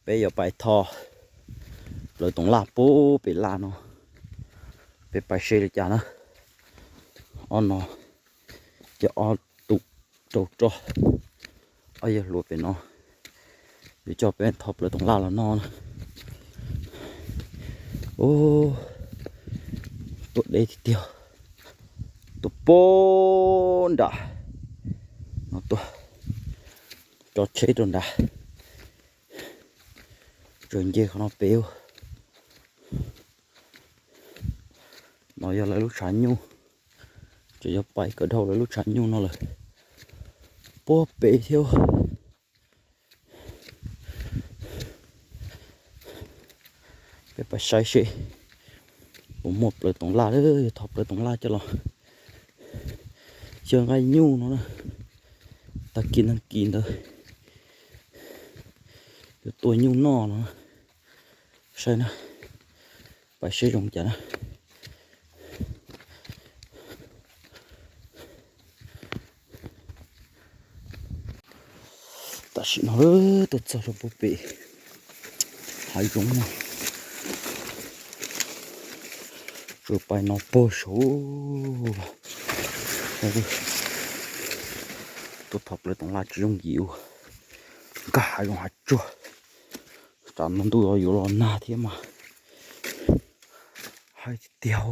Peb yuav pais tho plaws toov laj pub pem laj no, peb pais seb li cas na. Ob no ces ob tug rau roj, ob yawg hluas pem no yuav coj peb tho plaws toov laj los noj na. Ub, tuaj deb tiag tiag, tuaj poob nram no, tuaj tso tsheb rau nrad, tsuas nce qhov no pem. No yog lawv lub tshav nyuj, tseem yuav pais kawg dhau lawv lub tshav nyuj no lawm, puag pem thiab. Peb pais saib seb puas muaj plaws toov laj, yog thov plaws toov laj coj los xyaw nqaij nyuj no na. Tag kis nag kis ntawd yuav tua nyuj noj no. Saib na, pais seb zoo cas na. Tam sim no tuaj txog rau puag pem hav zoov no, tsuas pais no puag saud. Tuaj thov plaws toov laj tsis yooj yim ua, nkag hav zoov hav tsuag, tsam no ntuj yuav los nag thiab mas. Haib tiag tiag.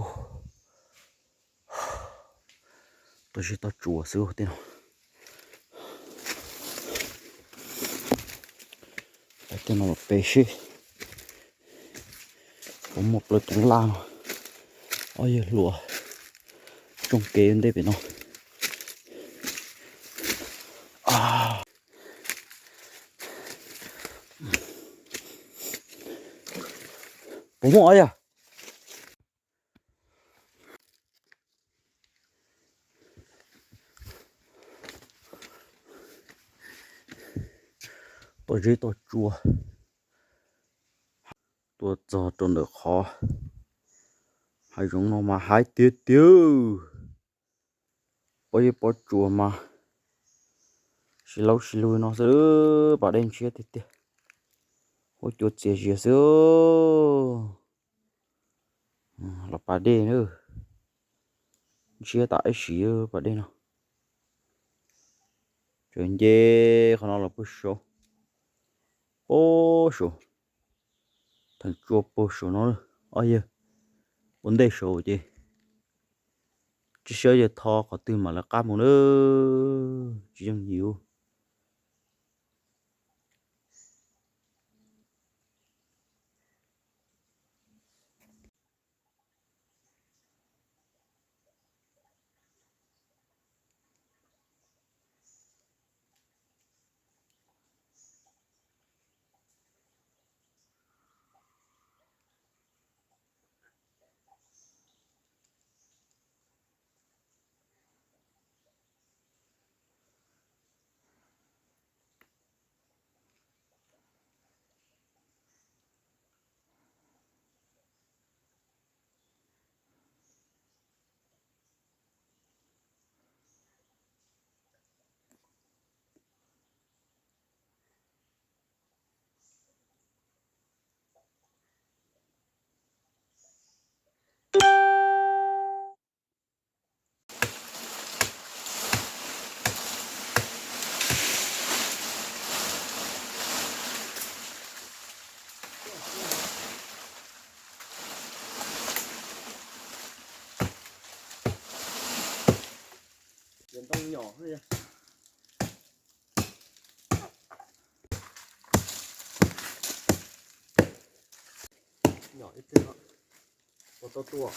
Toj zeb toj tsua xwb tej no. Pais tej no los pem seb puas muaj plaws toov laj no. Ob yawg hluas tsoo kev ntej pem no. Puas muaj os yawg? Toj zeb toj tsua, tuaj txog rau ntawm qhov hav zoov no mas haib tiag tiag. Pob zeb pob tsuas mas sib laub sib lug no xwb, pas dej ntshiab tiag tiag. Huab cua txias zias xwb. Los pas dej na, ntshiab tas ib sim pas dej no. Tseem nce qhov no los puag saud, puag saud, theem tsua puag saud no. Ob yawg ua ntej saud ces tsis saib yawg tho qhov twg mam lawv qab mus na, tsis yooj yim. Ntoo nyom, nyom ib teg ua tau tuaj.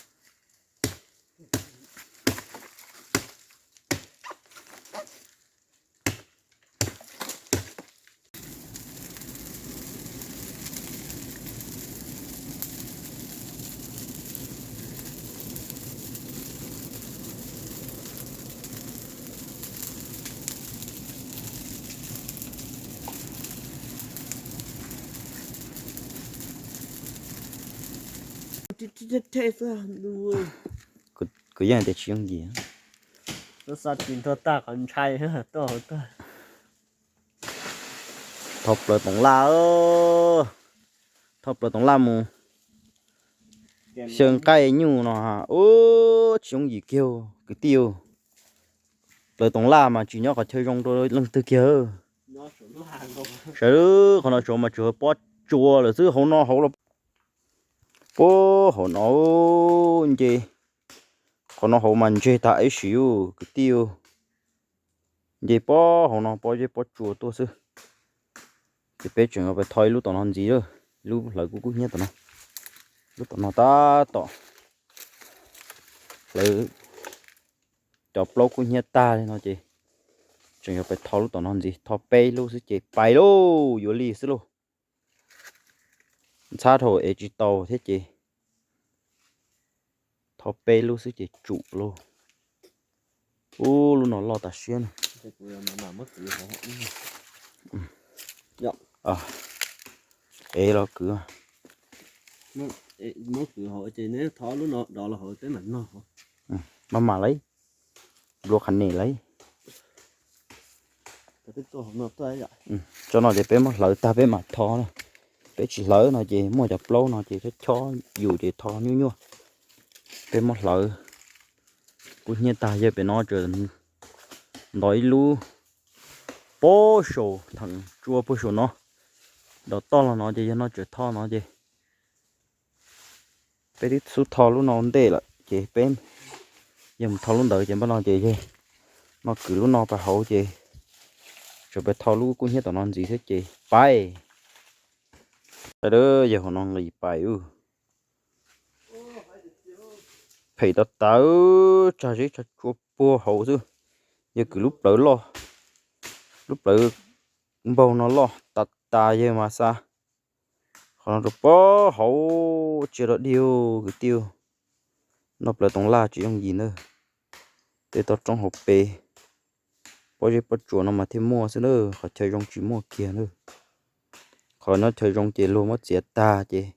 Kuv yeej tias tsis yooj yim. Tub xav tsis nrog tag qhov ntshai tuaj hauv tuaj. Thau plaws toov laj, thau plaws toov laj mus xyaw nqaij nyuj no ub tsis yooj yim kiag kwv tij. Plaws toov laj mas tsis nyob qhov chaw zoo rau leej twg kiag. Sawv qhov no tsuav mas tsuas pob tsua lawm xwb, hauv no hauv los puag hauv no nce. Qhov no hauv mas ntseg tag ib sim kwv tij. Nce pob hauv no pob zeb pob tsua tuaj xwb. Ces peb tseem yuav pais tho ib lub tom no ntxiv, lub hlawv kub kub hnyiab tom no. Lub tom no tab tom hlawv cov plaub kub hnyiab tag li no ces tseem yuav pais tho lub tom no ntxiv, tho peb lub xwb ces pais lauj, yuav li xwb lauj. Ntxhab dhau es tsis tau thiab ces tho peb lub xwb ces tsum lauj. Ub, lub no loj tas siab na. Ev los kwv. Maj mam lauj, nplua qhov nes lauj. Tso no ces peb muab hlawv tag peb mam tho na. Peb tsis hlawv no ces muaj cov plaub no ces chob chob yus ces tho nyuaj nyuaj. Peb muab hlawv kub hnyiab tag, yog pem no tseem ntov ib lub puag saum theem tsua puag saum no. Nram toj los no ces yog no tseem tho no ces peb twb xub tho lub no ua ntej lawm ces peb yog mus tho lub ntawd ces npaj no ces yog no kwv lub no pais hauv ces tseem pais tho lub kub hnyiab tom no ntxiv thiab ces pais. Sawv daws, yog hauv no nqis pais ub. Phem tas tas, tsag zeb tsag tsua puag hauv xwb. Yog kwv lub plawv loj, lub plawv npaug no loj tas tas yawg mas xa qhov no rau puag hauv tsia rau dig kwv tij. Noj plawv toov laj tsis yooj yim na. Tej toj roob hauv pes pob zeb pob tsuas no mas thiaj muaj xwb na, qhov chaw zoo tsis muaj kiag na. Qhov nyob chaw zoo ces luag muab txiav tag ces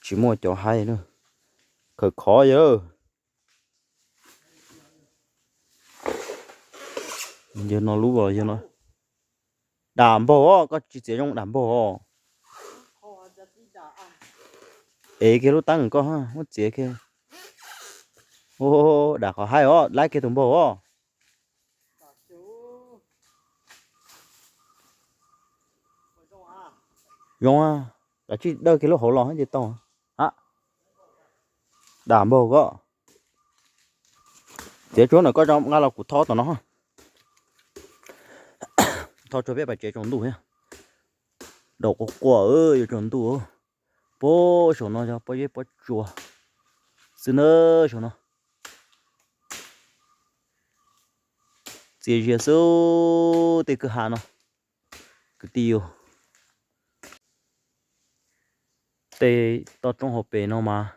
tsis muaj cov haib na. Khawm khov yawg. Yog no lub, yog no. Dam npaug os, koj tsis txiav zoo dam npaug os. Ev kiag lub teeb koj muab txiav kiag. Dam qhov haib os, laib kiag tus npaug os. Zoo, kav tsij dawj kiag lub hauv los ces tau. Dam npaug koj. Txiav tsuag na, koj nqa los kuv tho tom no. Tho tsuag peb pais tsev tsaus ntuj thiab. Daum quaj quaj yuav tsaus ntuj. Puag saum no yog pob zeb pob tsuas xwb na, saum no. Txias zias xwb tej kwj ha no, kwv tij yus. Tej toj roob hauv pes no mas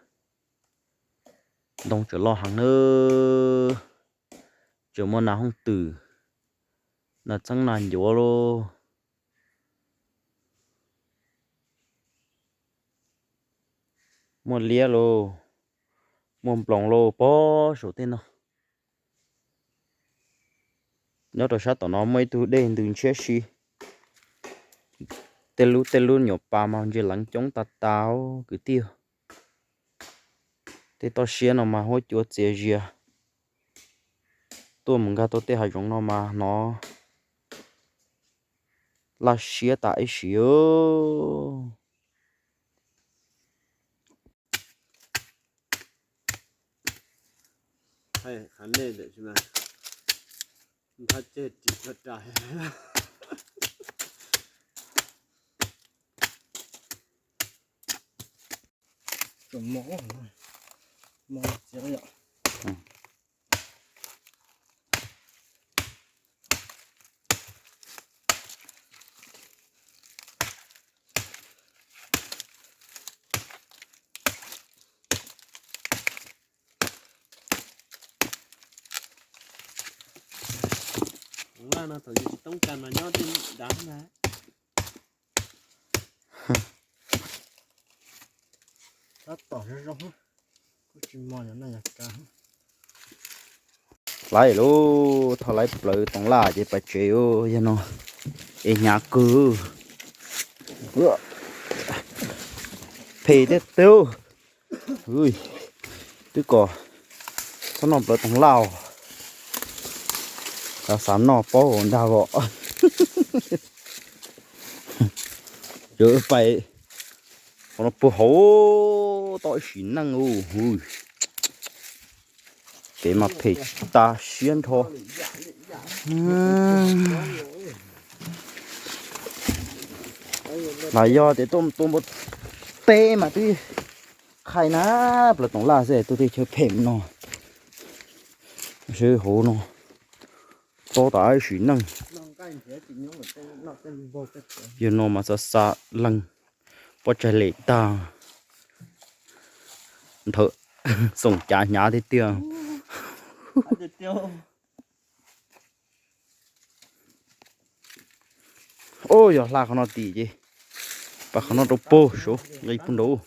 ntoo tseem loj heev na, tseem muaj nas hooj twm, nas txeeb nas ncuav lauj, muaj liab lauj, muaj nploos lauj, puag saum tej no. Nyob rau sab tom no muaj ib tug dej ntws ntshiab si. Tej lub tej lub nyuam pas mas ntsia leev coob tas tas kwv tij. Tej toj siab no mas huab cua txias zias. Tuaj mus nkag tau tej hav zoov no mas hnov laj siab tas ib sim. Nthab ceg ris tsuag rais. Tsuas mos, mos txiav yom. Vaj no thaum yus tsis toob kas mas nyob tej dav na. Tab tom zoo zoo, kuj tsis mos yog noj yog kav. Laib lauj, thaum laib plawv toov laj ces pais tsev yog no, es hnyav kawg. Phem thiab tiag. Twb kom txhob noj plawv toov laj os. Xav noj paub ntag os. Yog pais qhov no puag hauv toj ib sim neej ub. Kev mas phem tas siab nrho. Mas yog tias tuaj tua npua teb mas twb qhai na, plawv toov laj xwb tuaj tej chaw phem no. Seb hauv no tob tas ib sim neej. Yog no mas xa xa leeg, pob tsaig lem tag, nthawv xoom cav hnyav tiag tiag. Ub, yog hla qhov no tim ces pas qhov no rau puag saud nqis puag nraud.